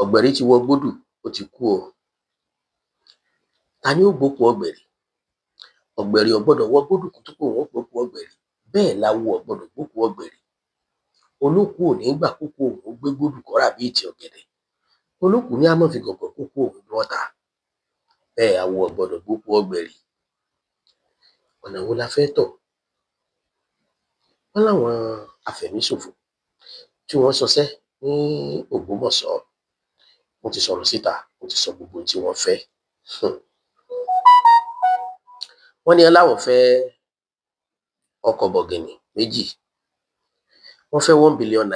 Ọ̀gbẹ̀rì ti wọ gbódù, ó ti kú o. Ta ni ó gbókùú ọ̀gbẹ̀rì? Ọ̀gbẹ̀rì ò gbọ́dọ̀ wọ gbódù kó tó pé òun ó gbókùú ọ̀gbẹ̀rì. Bẹ́ẹ̀ láwo ò gbọ́dọ̀ gbókùú ọ̀gbẹ̀rì. Olókùú ò ní gbà kókùú òun ó gbé gbódù kó rà bí ìtì ọ̀gẹ̀dẹ̀. Olókùú ní á má fi gọ̀gọ̀ kókùú òun dún ọ̀tá. Bẹ́ẹ̀ awo ò gbọ́dọ̀ gbókùú ọ̀gbẹ̀rì. Ọ̀nà wo la fẹ́ tọ̀? Wọ́n láwọn afẹ̀míṣòfò tí wọ́n ṣọṣẹ́ ní Ògbómọ̀ṣọ́, wọ́n ti sọ̀rọ̀ síta, wọ́n ti sọ gbogbo ohun tí wọ́n fẹ́. Wọ́n ní láwọn fẹ́ ọkọ̀ bọ̀gìnì méjì, wọ́n fẹ́ ₦1 billion.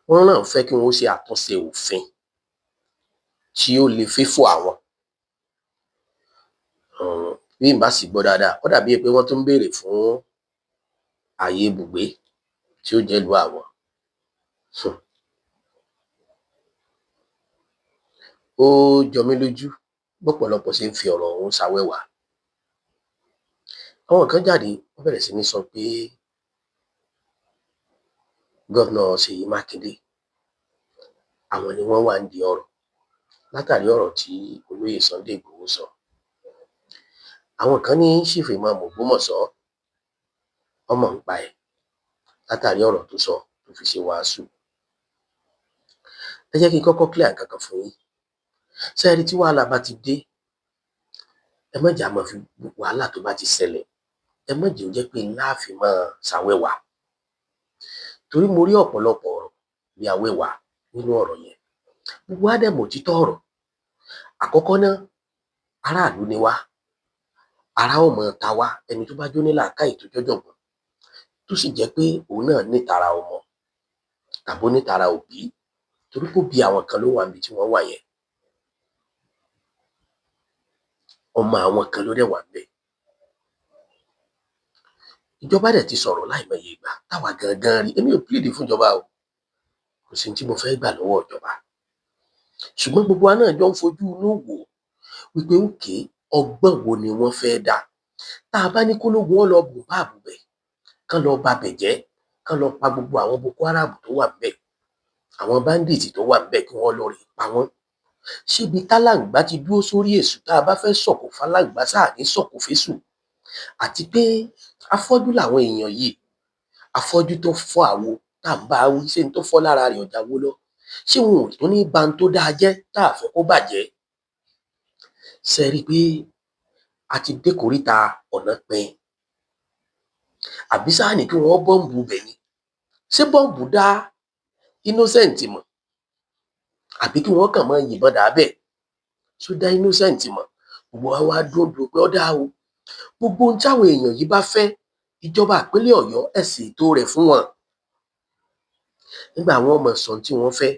Wọ́n náà fẹ́ kí wọ́n ṣe àtúnṣe òfin tí ó lè fífò àwọn. Bí n bá sì gbọ́ dáadáa, ó dàbí pé wọ́n tún ń béèrè fún ààyè ibùgbé tí ó jẹ́ ìlú àwọn. Ó jọ mí lójú bọ́pọ̀lọpọ̀ ṣe ń fi ọ̀rọ̀ ọ̀hún ṣawẹ́wà. Àwọn kan jáde, wọ́n bẹ̀rẹ̀ sí ní sọ pé Gómìnà Ṣèyí Mákindé, àwọn ni wọ́n wà nídìí ọ̀rọ̀ látàrí ọ̀rọ̀ tí olóyè Sunday Ìgbòho sọ. Àwọn kan ní Chief Imam Ògbómọ̀ṣọ́ ọmọ ń pa ẹ̀ látàrí ọ̀rọ̀ tó sọ tó fi ṣe wàásù. Ẹ jẹ́ kí n kọ́kọ́ clear nǹkan kan fún yín. Ṣé ẹ rí tí wàhálà bá ti dé, ẹ má jẹ́ á máa fi wàhálà tó bá ti ṣẹlẹ̀, ẹ má jẹ́ ó jẹ́ pé ńlá fi máa ṣàwẹ́wà. Torí mo rí ọ̀pọ̀lọpọ̀ ọ̀rọ̀ bí awẹ́wà nínú ọ̀rọ̀ yẹn. Gbogbo wa dẹ̀ mọ̀ òtítọ́ ọ̀rọ̀. Àkọ́kọ́ náà, aráàlú ni wá. Ará ò mọ̀ ta wá, ẹni tó bá jó ní làákàyè tó jọ́jọ̀gbọ́n, tó sì jẹ́ pé òun náà nítara ọmọ tàbí ó nítara òbí, torí kó bí àwọn kan ló wà níbi tí wọ́n wà yẹn. Ọmọ àwọn kan ló dẹ̀ wà níbẹ̀. Ìjọba dẹ̀ ti sọ̀rọ̀ láìmọye ìgbà táwa gangan rí. Èmi ò plead fún ìjọba o. Kò sí ohun tí mo fẹ́ gbà lọ́wọ́ ìjọba. Ṣùgbọ́n gbogbo wa náà jọ ń fojú inú wò wípé okay, ọgbọ́n wo ni wọ́n fẹ́ dá? Tá a bá ní kólógun ó lọ bù bá àbùbẹ̀, kán lọ ba bẹ̀ jẹ́, kán lọ pa gbogbo àwọn Boko Haram tó wà níbẹ̀, àwọn bandits tó wà níbẹ̀ kí wọ́n lọ rè pa wọ́n. Ṣébi tálàǹgbá ti dúró sórí èṣù, tá a bá fẹ́ sọ̀kò fálàǹgbá sáà ní sọ̀kò fésù? Àti pé afọ́jú làwọn èèyàn yìí, afọ́jú tó fọ́ àwo tá à ń bá wí, ṣé n tó fọ́ lára rẹ̀ ọ̀jà wo lọ? Ṣé wọn ò tún ní ba n tó dáa jẹ́ tá a fẹ́ kó bàjẹ́? Ṣé ẹ rí i pé a ti dé kòríta ọ̀nà pin? Àbí sáà ní kí wọ́n bọ́ǹbù bẹ̀ ni? Ṣé bọ́ǹbù dá innocent mọ̀? Àbí kí wọ́n kàn máa yìnbọn dà á bẹ̀? Ṣó dá innocent mọ̀? Gbogbo wa wá dúró dúró pé ó dáa o. Gbogbo ohun táwọn èèyàn yìí bá fẹ́, ìjọba ìpínlẹ̀ Ọ̀yọ́ ẹ ṣètò rẹ̀ fún wọn. Nígbà wọn mọ̀ sọ ohun tí wọ́n fẹ́,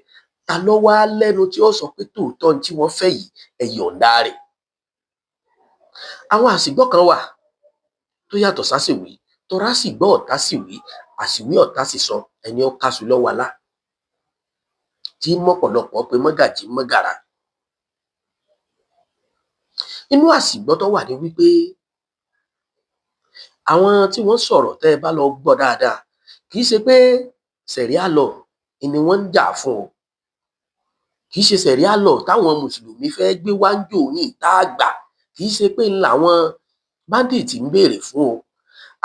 ta ló wá lẹ́nu tí ó sọ pé tòótọ́ ohun tí wọ́n fẹ́ yìí ẹ yọ̀ǹda rẹ̀? Àwọn àsìgbọ́ kan wà tó yàtọ̀ sásìwí, tọ́ra sì gbọ́ ọ̀tá sì wí, àsìwí ọ̀tá sì sọ, ẹni ó kásù lọ́wọ́ alá. Tí mọ́pọ̀lọpọ̀ pé mọ́gàjí mọ́gàrà. Inú àsìgbọ́ tó wà ní wípé àwọn tí wọ́n sọ̀rọ̀ tẹ́ ẹ bá lọ gbọ́ dáadáa, kì í ṣe pé Sharia law ni wọ́n ń jà fún o. Kì í ṣe Sharia law táwọn mùsùlùmí fẹ́ gbé wá ń jò ní ìta àgbà, kì í ṣe pé làwọn bandits ń béèrè fún o.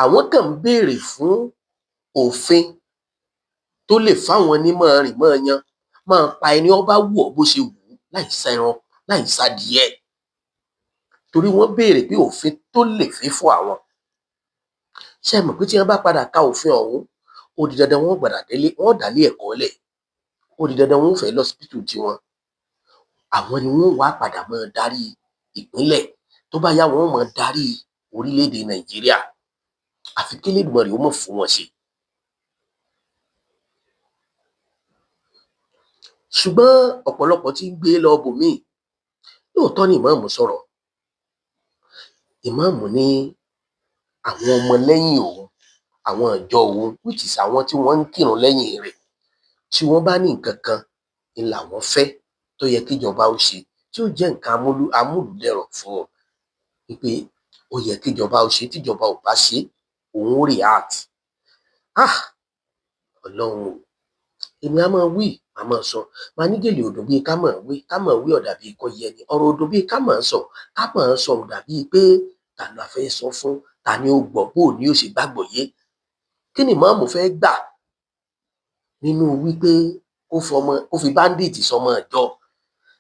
Àwọn kàn ń béèrè fún òfin tó lè fáwọn ní máa rìn máa yan, máa pa ẹni ó bá wù ọ́ bó ṣe wù ú láì ṣẹran, láì ṣadìẹ. Torí wọ́n béèrè pé òfin tó lè fífò àwọn. Ṣé ẹ mọ̀ pé tí wọ́n bá padà ka òfin ọ̀hún, ó di dandan wọ́n gbàdà délé, wọ́n dálé ẹ̀kọ́ lẹ̀. Ó di dandan wọ́n fẹ́ lọ hospital tiwọn. Àwọn ni wọ́n wá padà máa darí ìpínlẹ̀. Tó bá yá wọn máa darí orílẹ̀-èdè Nàìjíríà. Àfi kí Elédùmarè ó mọ̀ fún wọn ṣe. Ṣùgbọ́n ọ̀pọ̀lọpọ̀ tí ń gbé lọ bòmíì. Lóòótọ́ ni ìmáàmù sọ̀rọ̀. Ìmáàmù ní àwọn ọmọ lẹ́yìn òun, àwọn ìjọ òun, which is àwọn tí wọ́n ń kírun lẹ́yìn rẹ̀, tí wọ́n bá ní nǹkan kan ni làwọn fẹ́ tó yẹ kíjọba ó ṣe, tí ó jẹ́ nǹkan amúlùúdẹ̀rọ̀ fún wọn. Wípé ó yẹ kíjọba ó ṣe, tíjọba ò bá ṣe, òun ó react. Ah! Ọlọ́run o. Èmi á máa wí, màá máa sọ, màá ní gèlè ò dùn bíi ká mọ̀ wí, ká mọ̀ wí ò dàbí kó yẹ ni, ọ̀rọ̀ ò dùn bíi ká mọ̀ sọ, ká mọ̀ sọ ò dàbí pé ta la fẹ́ sọ fún, ta ni ó gbọ́, bó ni ó ṣe gbàgbọ́ yé. Kí ni ìmáàmù fẹ́ gbà nínú wípé kó fọmọ, kó fi bandit sọmọ ìjọ?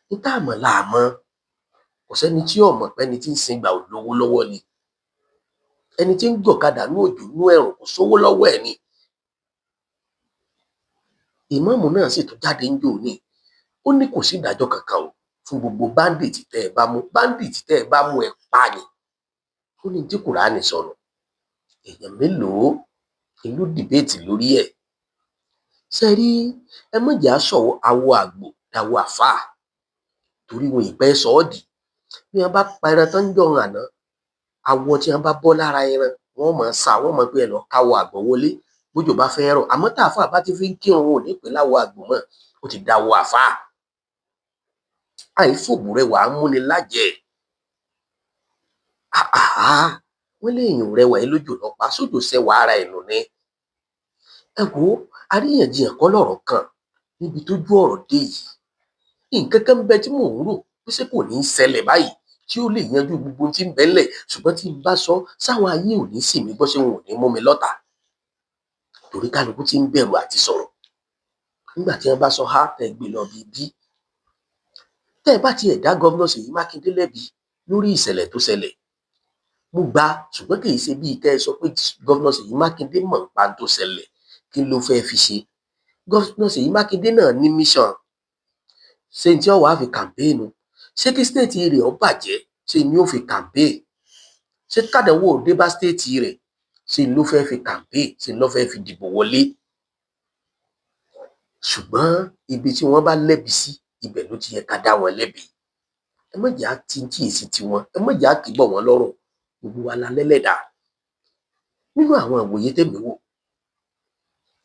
Ní tá a mọ̀ là mọ̀. Kò sẹ́ni tí ò mọ̀ pé ẹni tí ń sin gbà ò lówó lọ́wọ́ ni. Ẹni tí ń gọ̀kadà ní òjò ní ẹ̀rùn kò sówó lọ́wọ́ ẹ̀ ni. Ìmáàmù náà sì tún jáde ń jò ní. Ó ní kò sí ìdájọ́ kankan o fún gbogbo bandit tẹ́ ẹ bá mú. Bandit tẹ́ ẹ bá mú, ẹ pa ni. Ó ní tí Kùránì sọnù. Èèyàn mélòó ìlú debate lórí ẹ̀? Ṣé rí, ẹ má jẹ́ á sọ awọ àgbò dáwọ́ àfáà, torí wọn ì pẹ́ sọ ọ́ dì. Bí wọ́n bá pa ẹran tán níjọ́ àná, awọ tí wọ́n bá bọ́ lára ẹran, wọ́n máa sá, wọ́n máa pé ẹ lọ káwọ àgbò wọlé bójò bá fẹ́ rọ̀. Àmọ́ tá àfáà bá ti fi ń kírun, wọn ò ní pè láwọ àgbò mọ́, ó ti dáwọ́ àfáà. Àìfòbùrẹwà múni lájẹ̀ẹ́. Wọ́n léèyàn rẹwà yìí lójò lọ pa sójò sẹ́wà ara ẹ̀ nù ni. Ẹ wo, àríyànjiyàn kọ́ lọ̀rọ̀ kan níbi tójú ọ̀rọ̀ dé yìí. Nǹkan kan ń bẹ tí mò ń rò pé ṣé kò ní í ṣẹlẹ̀ báyìí tí ó lè yanjú gbogbo ohun tí ń bẹ ńlẹ̀, ṣùgbọ́n tí n bá sọ sáwọn ayé ò ní sì mí gbọ́, ṣé wọn ò ní mú mi lọ́tàá, torí kálukú ti ń bẹ̀rù àti sọ̀rọ̀. Nígbà tí wọ́n bá sọ há tẹ́ gbé lọ bí bí tẹ́ ẹ bá tiẹ̀ dá Governor Ṣèyí Mákindé lẹ́bi lórí ìṣẹ̀lẹ̀ tó ṣẹlẹ̀, mo gbà, ṣùgbọ́n kì í ṣe bíi kẹ́ ẹ sọ pé Governor Ṣèyí Mákindé mọ̀ nípa tó ṣẹlẹ̀. Kí ló fẹ́ fi ṣe? Governor Ṣèyí Mákindé náà ní mission. Ṣé ní tí ó wàá fi campaign? Ṣé kí state rẹ̀ ó bàjẹ́, ṣé ni ó fi campaign? Ṣé kádànwó dé bá state rẹ̀, ṣé ló fẹ́ fi campaign? Ṣé ló fẹ́ fi dìbò wọlé? Ṣùgbọ́n ibi tí wọ́n bá lẹ́bi sí, ibẹ̀ ló ti yẹ ká dá wọn lẹ́bi. Ẹ má jẹ́ á ti tí èsì tiwọn, ẹ má jẹ́ á kì í bọ̀ wọ́n lọ́rùn. Gbogbo wa la lẹ́lẹ́dàá. Nínú àwọn ìwòye tèmi wò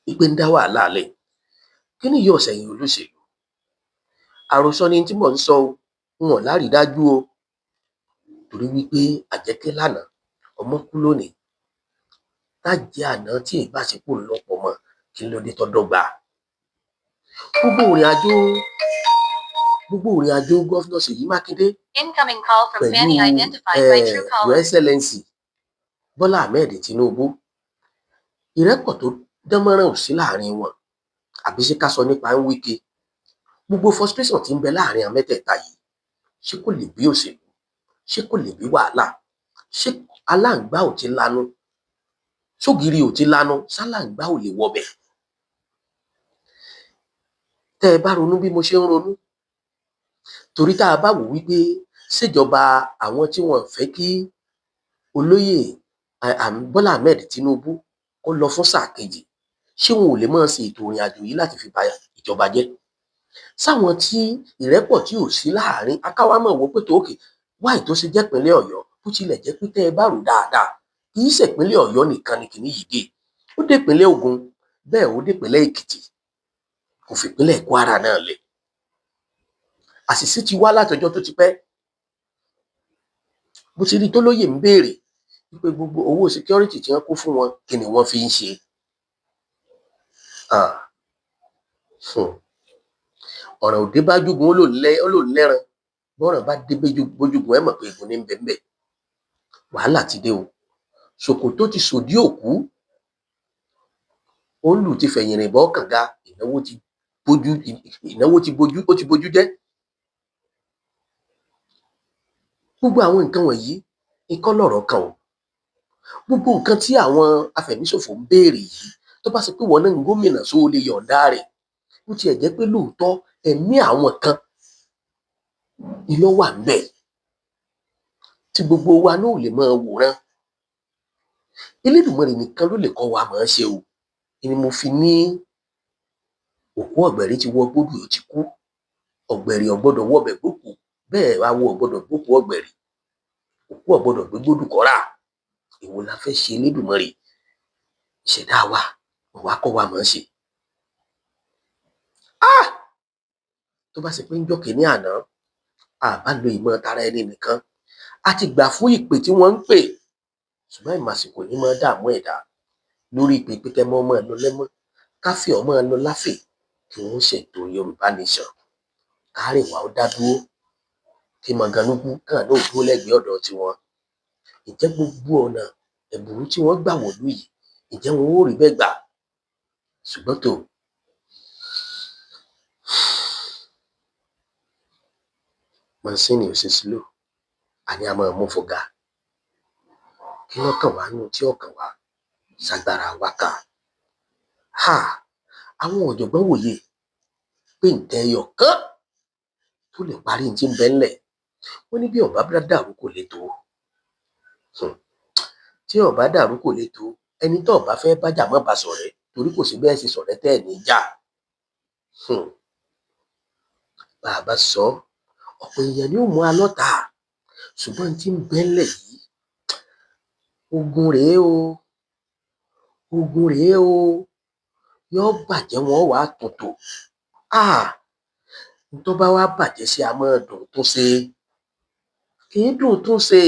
wípé ń dá wàhálà lẹ̀, kí ni yóò ṣẹ̀yìn olóṣèlú? Àròsọ ni tí mò ń sọ o, n ò lárídájú o, torí wípé àjẹkẹ́ lánàá, ọmọ kú lónìí. Lájẹ àná tí èyí bá ṣe kó lọ́pọ̀ mọ́, kí ló dé tó dọ́gba? Gbogbo ìrìn àjò Governor Ṣèyí Mákindé Incoming call from pẹ̀lú Fanny identified by Your Truecaller. Excellency Bọ́lá Ahmed Tinubu, ìrẹ́pọ̀ tó dánmọ́rán ò sí láàrin wọn. Àbí ṣé ká sọ nípa Wike? Gbogbo frustration tí ń bẹ láàrin àwọn mẹ́tẹ̀ẹ̀ta yìí, ṣé kò lè bí òṣèlú? Ṣé kò lè bí wàhálà? Ṣé aláǹgbá ò ti lanu sógiri, ò ti lanu sáláǹgbá ò lè wọbẹ̀? Tẹ́ ẹ bá ronú bí mo ṣe ń ronú, torí tá a bá wò wípé ṣèjọba àwọn tí wọn fẹ́ kí olóyè Bọ́lá Ahmed Tinubu kó lọ fún sáà kejì, ṣé wọn ò lè máa ṣe ètò ìrìn àjò yìí láti fi ba ìjọba jẹ́? Sáwọn tí ìrẹ́pọ̀ tí ò sí láàrin akáwámọ̀ wò pé tóòkè wáì tó ṣe jẹ́ ìpínlẹ̀ Ọ̀yọ́, bó tilẹ̀ jẹ́ pé tẹ́ ẹ bá rò dáadáa, kì í ṣèpínlẹ̀ Ọ̀yọ́ nìkan ni kìíní yìí dé. Ó dé ìpínlẹ̀ Ògùn, bẹ́ẹ̀ ó dé ìpínlẹ̀ Èkìtì, kò fìpínlẹ̀ Kwara náà lẹ̀. Àṣìṣe ti wá látọjọ́ tó ti pẹ́. Bó ti rí tó lóye ń béèrè wípé gbogbo owó security tí wọ́n kó fún wọn, kí ni wọ́n fi ń ṣe? Ah, Ọ̀ràn òde bá júgun, ó lò lẹ́ran. Bọ́ràn bá dé bójúgun, ẹ mọ̀ pé egun ní ń bẹ ńbẹ̀. Wàhálà ti dé o. Ṣòkòtò ti sòdí òkú, òǹlù ti fẹ̀yìn rìn bọ́ kànga. Ìnáwó ti bójú, ìnáwó ti bójú, ó ti bójú jẹ́. Gbogbo àwọn nǹkan wọ̀nyí ikọ́ lọ̀rọ̀ kan o. Gbogbo nǹkan tí àwọn afẹ̀míṣòfò ń béèrè yìí, tó bá ṣe pé wọn náà ń gómìnà, só lè yọ̀ǹda rẹ̀? Bó tiẹ̀ jẹ́ pé lóòótọ́ ẹ̀mí àwọn kan iná wà ńbẹ̀ tí gbogbo wa náà ò lè máa wòran. Elédùmarè nìkan ló lè kọ́ wa mọ̀ ọ́n ṣe o. Ni mo fi ní òkú ọ̀gbẹ̀rì ti wọ gbódù, ó ti kú. Ọ̀gbẹ̀rì ò gbọ́dọ̀ wọbẹ̀ gbókùú, bẹ́ẹ̀ awo ò gbọ́dọ̀ gbókùú ọ̀gbẹ̀rì, òkú ò gbọ́dọ̀ gbé gbódù kọ́ra. Èwo la fẹ́ ṣe? Elédùmarè ìṣẹ̀dá wa wá kọ́ wa mọ̀ ọ́n ṣe. Ah! Tó bá ṣe pé ńjọ́ kìíní àná, a bá lo ìmọ̀ tara ẹni nìkan, a ti gbà fún ìpè tí wọ́n ń pè, ṣùgbọ́n ìmọ̀ àsìkò ní máa dààmú ẹ̀dá lórí ìpè pé kẹ́ mọ́ máa lọ lẹ́mọ́, káfíọ̀ máa lọ láfè. Kí wọ́n ṣètò Yorùbá Nation, kárìnwá ó dá dúró, kí Mọ̀gànúkú kàn náà dúró lẹ́gbẹ̀ẹ́ ọ̀dọ̀ tiwọn. Ǹjẹ́ gbogbo ọ̀nà ẹ̀bùrú tí wọ́n gbà wọ̀lú yìí, ǹjẹ́ wọn ó rí bẹ́ẹ̀ gbà? Ṣùgbọ́n tó, mọ̀síìnì ò ṣe slow, àní a máa mú fọgá. Kí ló kàn wá nù tí ó kàn wá ṣàgbára wa kà? Ha! Àwọn ọ̀jọ̀gbọ́n wòye pé nǹkan ẹyọ kan tó lè parí ní ti ń bẹ ńlẹ̀. Wọ́n ní bí ọ̀bá bá dàrú kò lè tó. Tí ọ̀bá dàrú kò lè tó. Ẹni tó ọ̀bá fẹ́ bájà má bá ṣọ̀rẹ́, torí kò sí bẹ́ẹ̀ ṣe ṣọ̀rẹ́ tẹ́ ẹ̀ ní jà. Bá a bá sọ, ọ̀pọ̀ èèyàn ni ó mú alọ́ta. Ṣùgbọ́n tí ń bẹ ńlẹ̀ yìí, ogun rèé o, ogun rèé o, yóò bàjẹ́ wọn wàá tòtò. Tó bá wá bàjẹ́ sí a máa dùn tún ṣe, kì í dùn tún ṣe.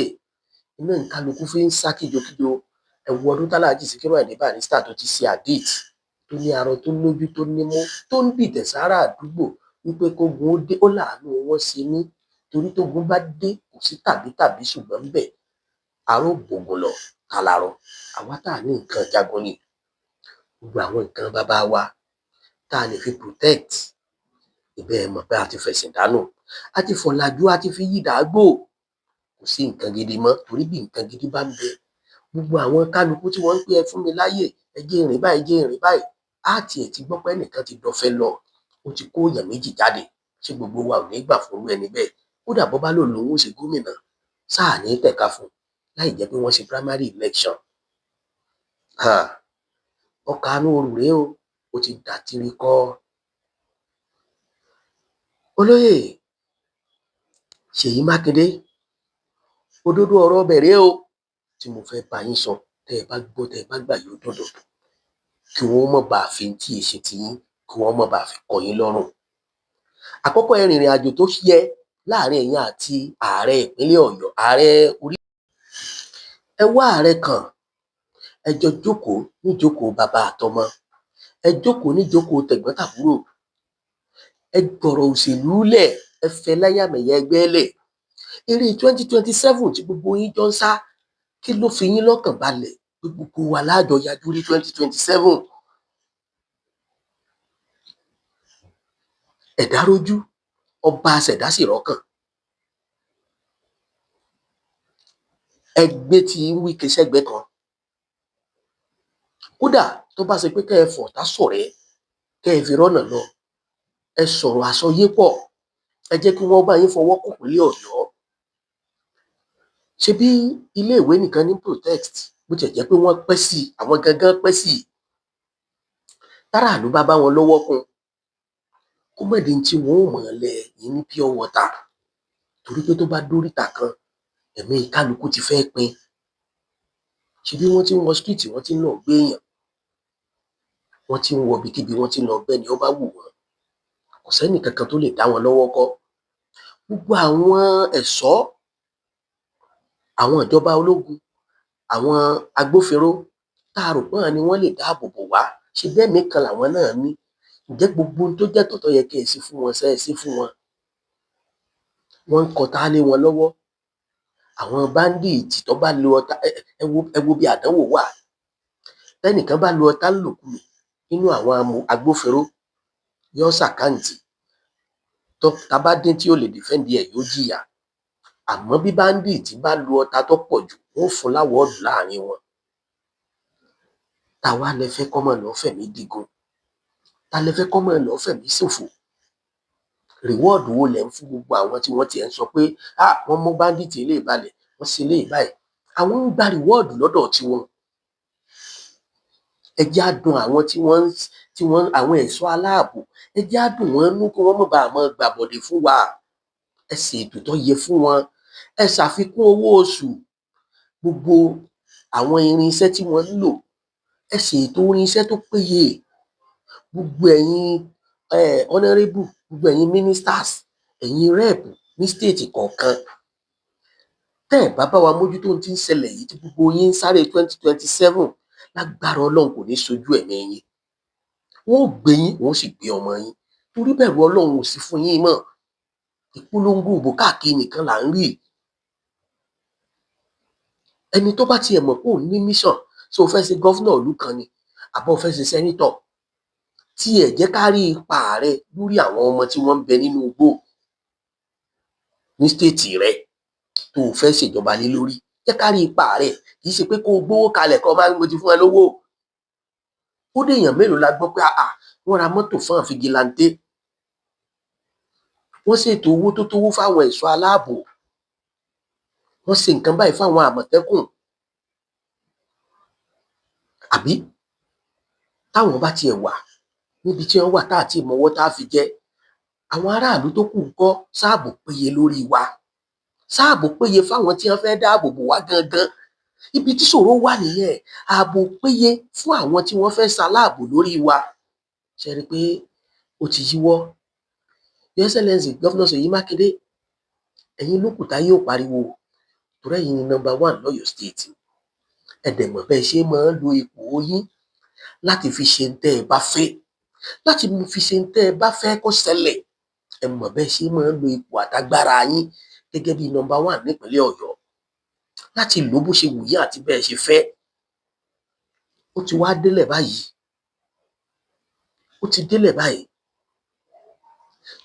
Iná nkálukú fi ń sá kíjokíjo. Ẹ wo ọdún tálàájì Síkírù Àyìndé Barrister tó ti ṣe àdìt, tó ní arọ tó lójú tó nímú, tó ń dìtẹ̀ sára àdúgbò wípé kógun ó dé, ó láàánú wọn ṣe mí, torí tógun bá dé kò sí tàbí tàbí ṣùgbọ́n ń bẹ̀ aró gbòògùn lọ kálárọ. Àwa tá a ní nǹkan jagun ni gbogbo àwọn nǹkan bàbá wa tá a lè fi protect ìbẹ́. Ẹ mọ̀ pé a ti fẹ̀sìn dánù, a ti fọ̀làjú, a ti fi yí dàgbò, kò sí nǹkan gidi mọ́. Torí bí nǹkan gidi bá ń bẹ, gbogbo àwọn kálukú tí wọ́n ń pè ẹ fún mi láyè, ẹ jẹ́ ìrìn báyìí, ẹ jẹ́ ìrìn báyìí, á tiẹ̀ ti gbọ́ pé ẹnìkan ti dọ̀fẹ́ lọ, ó ti kó èèyàn méjì jáde. Ṣé gbogbo wa ò ní gbà fún irú ẹni bẹ́ẹ̀? Kódà bó bá lò lòun ó ṣe gómìnà, sáà ní tẹ̀ka fún láì jẹ́ pé wọ́n ṣe primary election. Ọkà inú oru rèé o, ó ti dàtírí kọ́. Olóyè Ṣèyí Mákindé, òdodo ọ̀rọ̀ ọbẹ̀ rèé o tí mo fẹ́ bá yín sọ. Tẹ́ ẹ bá gbọ́, tẹ́ ẹ bá gbà, yóò dọ̀dọ̀ kí wọ́n mọ̀ bá fi tí ì ṣe tiyín, kí wọ́n mọ̀ bá fi kọ́ yín lọ́rùn. Àkọ́kọ́, ẹ rìnrìn àjò tó yẹ láàrin ẹ̀yin àti ààrẹ ìpínlẹ̀ Ọ̀yọ́, ààrẹ orí. Ẹ wá ààrẹ kan, ẹ jọ jókòó níjókòó bàbá àtọmọ, ẹ jókòó níjókòó tẹ̀gbọ́n-tàbúrò, ẹ gbọ̀rọ̀ òṣèlú lẹ̀, ẹ fẹ́ láyàmẹ̀yà ẹgbẹ́ lẹ̀. Eré 2027 tí gbogbo yín jọ ń sá, kí ló fi yín lọ́kàn balẹ̀ pé gbogbo wa láàjọ yájú rí 2027? Ẹ̀dá rójú, ọba àṣẹ̀dá sì rọ́kàn. Ẹ gbé tí Wike sẹ́gbẹ̀ẹ́ kan. Kódà tó bá ṣe pé kẹ́ ẹ fọ̀tá ṣọ̀rẹ́, kẹ́ ẹ fi rọ́nà lọ, ẹ sọ̀rọ̀ àsọyé pọ̀, ẹ jẹ́ kí wọ́n bá yín fọwọ́ kùn pínlẹ̀ Ọ̀yọ́. Ṣebí iléèwé nìkan ní protest, bó tiẹ̀ jẹ́ pé wọ́n pẹ́ sí i, àwọn gangan pẹ́ sí i. Táràlú bá bá wọn lọ́wọ́ kún, kó má di tí wọn ò mọ̀ lẹ̀ yín ní pure water, torí pé tó bá dóríta kan, ẹ̀mí kálukú ti fẹ́ pin. Ṣebí wọ́n ti ń wọ street, wọ́n ti ń lọ gbé èèyàn, wọ́n ti ń wọ ibikíbi, wọ́n ti ń lọ gbẹ́ni ó bá wù wọ́n. Kò sẹ́nì kankan tó lè dá wọn lọ́wọ́ kọ́. Gbogbo àwọn ẹ̀ṣọ́, àwọn ìjọba ológun, àwọn agbófinró tá a rò pé àwọn ni wọ́n lè dáàbò bò wá, ṣe bẹ́ẹ̀ mí kan làwọn náà ní. Ǹjẹ́ gbogbo ohun tó jẹ́ tọ̀tọ̀ yẹ kí ẹ ṣe fún wọn, ṣe é ṣe fún wọn? Wọ́n ń kọta lé wọn lọ́wọ́. Àwọn báńdíìtì tó bá lo ọta, ẹ wo bí àdánwò wà. Tẹ́nìkan bá lo ọta ńlòkulò nínú àwọn agbófinró, yóò ṣàkáǹtì tó ta bá dín tí ó lè dìfẹ́ǹdì ẹ̀, yóò jìyà. Àmọ́ bí báńdíìtì bá lo ọta tó pọ̀ jù, wọ́n ó fún láwọ́ọ̀dù láàrin wọn. Ta wá lẹ fẹ́ kọ́ mọ́ lọ́ọ́ fẹ̀mí digun? Ta lẹ fẹ́ kọ́ mọ́ lọ́ọ́ fẹ̀mí ṣòfò? Rìwọ́ọ̀dù wo lẹ̀ ń fún gbogbo àwọn tí wọ́n tiẹ̀ ń sọ pé ah, wọ́n mú báńdíìtì eléyìí balẹ̀, wọ́n ṣe eléyìí báyìí? Àwọn ń gba rìwọ́ọ̀dù lọ́dọ̀ tiwọn. Ẹ jẹ́ á dùn àwọn tí wọ́n àwọn ẹ̀ṣọ́ aláàbò, ẹ jẹ́ á dùn wọ́n nú kí wọ́n má bàa máa gbàbọ̀dè fún wa. Ẹ ṣètò tó yẹ fún wọn, ẹ ṣàfikún owó oṣù, gbogbo àwọn irinṣẹ́ tí wọ́n ń lò, ẹ ṣètò irinṣẹ́ tó péye. Gbogbo ẹ̀yin honourable, gbogbo ẹ̀yin ministers, ẹ̀yin rep ní state kọ̀ọ̀kan, tẹ́ ẹ̀ bá bá wa mójútó ohun tí ń ṣẹlẹ̀ yìí tí gbogbo yín ń sáré 2027, lágbára Ọlọ́run kò ní sojú ẹ̀mí yín. Wọ́n ò gbé yín, wọ́n ó sì gbé ọmọ yín, torí bẹ̀rù Ọlọ́run ò sí fún yín mọ́. Ìpolongo ìbò káàkiri nìkan là ń rí. Ẹni tó bá tiẹ̀ mọ̀ pé òun ní mission, ṣé o fẹ́ ṣe governor ìlú kan ni àbí o fẹ́ ṣe senator, tiẹ̀ jẹ́ ká rí ipa rẹ lórí àwọn ọmọ tí wọ́n ń bẹ nínú igbó ní state rẹ tó o fẹ́ ṣèjọba lé lórí. Jẹ́ ká rí ipa rẹ. Kì í ṣe pé kó o gbówó kalẹ̀, kó o máa ní mo ti fún ẹ lówó. Ó dé, èèyàn mélòó la gbọ́ pé àà wọ́n ra mọ́tò fún àwọn vigilante, wọ́n ṣètò owó tó tówó fáwọn ẹ̀ṣọ́ aláàbò, wọ́n ṣe nǹkan báyìí fáwọn Àmọ̀tẹ́kùn? Àbí táwọn bá tiẹ̀ wà níbi tí wọ́n wà, tá àti ìmọ̀wọ́ tá a fi jẹ́ àwọn aráàlú tó kù ńkọ́? Sáàbò péye lórí wa? Sáàbò péye fáwọn tí wọ́n fẹ́ dáàbò bò wá gangan? Ibi tí ṣòro wà nìyẹn. Ààbò péye fún àwọn tí wọ́n fẹ́ ṣaláàbò lórí wa. Ṣe rí i pé ó ti yíwọ́? Your Excellency, Governor Ṣèyí Mákindé, ẹ̀yin ló kù táyé ò pariwo, torí ẹ̀yin ni number one lọ́yọ̀ọ́ State. Ẹ dẹ̀ mọ̀ bẹ́ẹ̀ ṣe máa ń lo ipò yín láti fi ṣe ń tẹ́ ẹ bá fẹ́, láti fi ṣe ń tẹ́ ẹ bá fẹ́ kó ṣẹlẹ̀. Ẹ mọ̀ bẹ́ẹ̀ ṣe máa ń lo ipò àtagbára yín gẹ́gẹ́ bí number one nípínlẹ̀ Ọ̀yọ́ láti lò ó bó ṣe wù yín àti bẹ́ẹ̀ ṣe fẹ́. Ó ti wá délẹ̀ báyìí, ó ti délẹ̀ báyìí.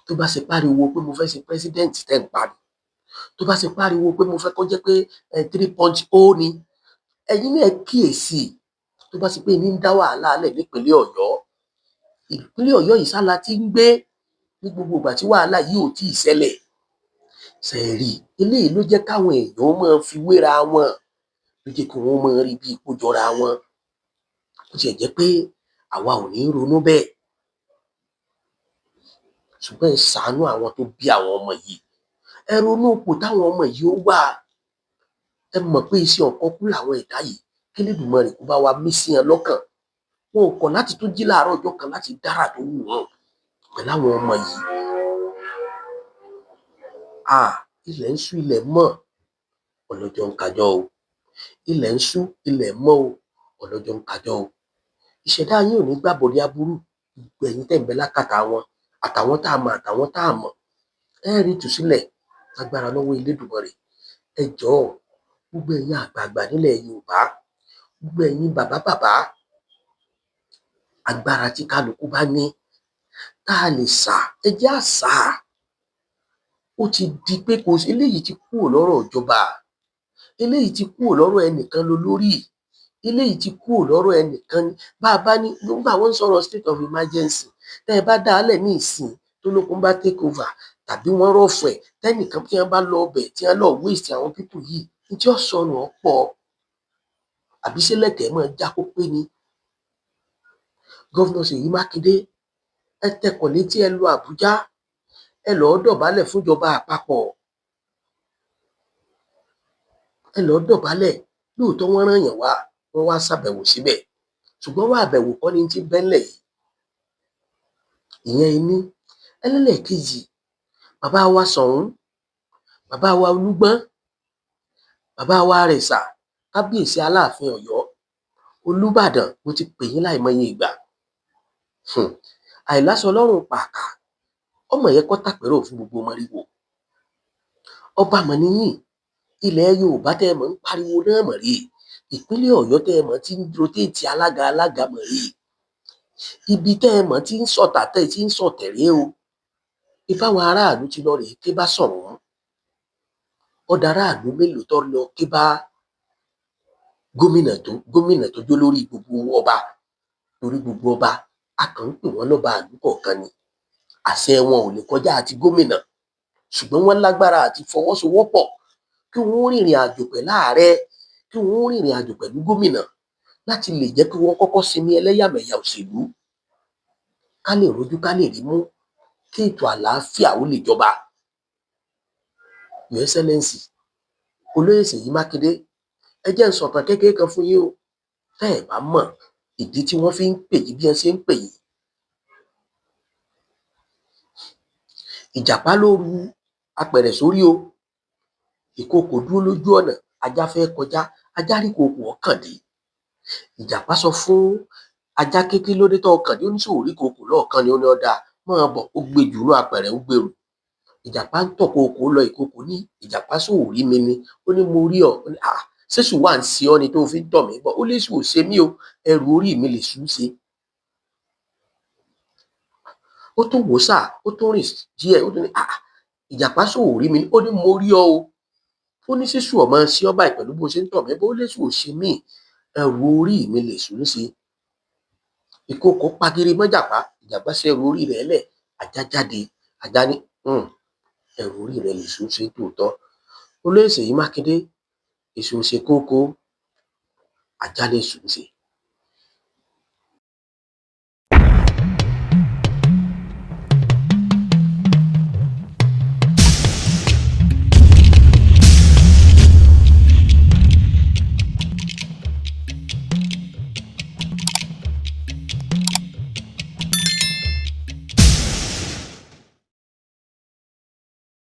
Tó bá ṣe pariwo pé mo fẹ́ ṣe president tẹ́ ń parí, tó bá ṣe pariwo pé mo fẹ́ kó jẹ́ pé 3.0 ni, ẹ̀yin náà kíyèsí. Tó bá ṣe pé ní ń dá wàhálà lẹ̀ nípínlẹ̀ Ọ̀yọ́, ìpínlẹ̀ Ọ̀yọ́ yìí sá la ti ń gbé ní gbogbo ìgbà tí wàhálà yìí ò tí ì ṣẹlẹ̀. Ṣẹ̀rí eléyìí ló jẹ́ káwọn èèyàn máa fi wéra wọn, ló jẹ́ kí wọ́n máa rí bí kó jọra wọn. Ó tiẹ̀ jẹ́ pé àwa ò ní ronú bẹ́ẹ̀, ṣùgbọ́n ẹ ṣàánú àwọn tó bí àwọn ọmọ yìí. Ẹ ronú ipò táwọn ọmọ yìí ó wà. Ẹ mọ̀ pé iṣẹ́ ọ̀kan kú làwọn ẹ̀dá yìí. Kí Elédùmarè kó bá wa mí sí wọn lọ́kàn. Wọn ò kọ̀ láti tún jí láàárọ̀ ọjọ́ kan láti dára tó wù wọ́n pẹ̀lú àwọn ọmọ yìí. Ah, ilẹ̀ ń ṣú, ilẹ̀ mọ́, ọlọ́jọ́ ń kájọ́ o. Ilẹ̀ ń ṣú, ilẹ̀ mọ́ o, ọlọ́jọ́ ń kájọ́ o. Ìṣẹ̀dá yín ò ní gbàbọ̀dé aburú. Gbogbo ẹ̀yin tẹ́ ń bẹ lákàtà wọn, àtàwọn tá a mọ̀, àtàwọn tá a mọ̀, ẹ rí ìtúsílẹ̀ lágbára lọ́wọ́ Elédùmarè. Ẹ jọ̀ọ́, gbogbo ẹ̀yin àgbààgbà nílẹ̀ Yorùbá, gbogbo ẹ̀yin bàbá bàbá, agbára tí kálukú bá ní tá a lè sà, ẹ jẹ́ á sà á. Ó ti di pé kò sí, eléyìí ti kúrò lọ́rọ̀ ìjọba, eléyìí ti kúrò lọ́rọ̀ ẹnìkan lolórí, eléyìí ti kúrò lọ́rọ̀ ẹnìkan. Bá a bá ní nígbà wọ́n ń sọ̀rọ̀ state of emergency, tẹ́ ẹ bá dá a lẹ̀ ní ìsìn, tólógun bá take over tàbí wọ́n rọ̀fù ẹ̀, tẹ́nìkan tí wọ́n bá lọ ọbẹ̀, tí wọ́n lọ waste àwọn people yìí, ní tí ó sọnù ọ̀pọ̀. Àbí ṣé lẹ̀kẹ̀ máa já kó pé ni? Governor Ṣèyí Mákindé, ẹ tẹkọ̀ létí, ẹ lọ Àbújá, ẹ lọ́ọ́ dọ̀bálẹ̀ fúnjọba àpapọ̀. Ẹ lọ́ọ́ dọ̀bálẹ̀. Lóòótọ́ wọ́n rán yàn wá, wọ́n wá ṣàbẹ̀wò síbẹ̀, ṣùgbọ́n wá àbẹ̀wò kọ́ ni ti bẹ́ńlẹ̀ yìí. Ìyẹn iní. Ẹlẹ́lẹ́ẹ̀kejì, bàbá wa Ṣọ̀ún, bàbá wa Olúgbọ́n, bàbá wa Àrẹ̀sà, kábíyèsí Aláàfin Ọ̀yọ́, Olúbàdàn, mo ti pè yín láìmọye ìgbà. Àìláṣọ lọ́rùn pàkà ọmọ yẹ kó tàpérò fún gbogbo mọ̀rìwò. Ọba mọ̀ níyìn ilẹ̀ Yorùbá tẹ́ ẹ mọ̀ ń pariwo náà mọ̀ rí. Ìpínlẹ̀ Ọ̀yọ́ tẹ́ ẹ mọ̀ ti ń rotate alága alága mọ̀ rí. Ibi tẹ́ ẹ mọ̀ ti ń sọ̀tà, tẹ́ ẹ ti ń sọ̀tẹ̀ rèé o. Ìbáwọn aráàlú ti lọ rèé ké bá Ṣọ̀ún. Ọ̀dà aráàlú mélòó tó lọ ké bá gómìnà, tó gómìnà tó jó lórí gbogbo ọba? Torí gbogbo ọba, a kàn ń pè wọ́n lọ́ba àlú kọ̀ọ̀kan ni. Àṣẹ wọn ò lè kọjá àti gómìnà, ṣùgbọ́n wọ́n lágbára àti fọwọ́sowọ́pọ̀ kí wọ́n rìnrìn àjò pẹ̀lú ààrẹ, kí wọ́n rìnrìn àjò pẹ̀lú gómìnà, láti lè jẹ́ kí wọ́n kọ́kọ́ sinmi ẹlẹ́yàmẹ̀yà òṣèlú, ká lè rojú, ká lè rí mú, kí ètò àlàáfíà ó lè jọba. Your Excellency, Olóyè Ṣèyí Mákindé, ẹ jẹ́ n sọ̀tàn kékeré kan fún yín o, tẹ́ ẹ̀ bá mọ̀ ìdí tí wọ́n fi ń pè yín bí wọ́n ṣe ń pè yín. Ìjàpá ló ru apẹ̀rẹ̀ sórí o. Ìkookò dúró lójú ọ̀nà, ajá fẹ́ kọjá, ajá rí ìkookò, ọ̀kàn dé. Ìjàpá sọ fún Ajá kékeré lóde tó kàn dé, oníṣòwò rí kòkò lọ́ọ̀kan ni. Ó ní ọ̀dà máa bọ̀, ó gbé jù inú apẹ̀rẹ̀, ó gbèrú. Ìjàpá ń tọ̀ kòkò lọ, ìkòkò ní, "Ìjàpá, sóò rí mi ni?" Ó ní, "Mo rí ọ." Ó ní, "À ṣéṣù wà ń ṣe ọ́ ni tó fi ń tọ̀ mí bọ̀?" Ó léṣù ò ṣe mí o, ẹrù orí mi lè ṣú ṣe. Ó tún wò sáà, ó tún rìn díẹ̀, ó tún ní, "À Ìjàpá, sóò rí mi ni?" Ó ní, "Mo rí ọ o." Ó ní, "Ṣéṣù ọmọ ṣe ọ́ báyìí pẹ̀lú bó ṣe ń tọ̀ mí bọ̀?" Ó léṣù ò ṣe mí, ẹrù orí mi lè ṣú ṣe. Ìkòkò pagiri mọ́jàpá, ìjàpá ṣẹrù orí rẹ̀ lẹ̀, ajá jáde. Ajá ní, ẹrù orí rẹ̀ lè ṣú ṣe tòótọ́." Olóyè Ṣèyí Mákindé, èṣù ò ṣe kókó, ajá lè ṣú ṣe.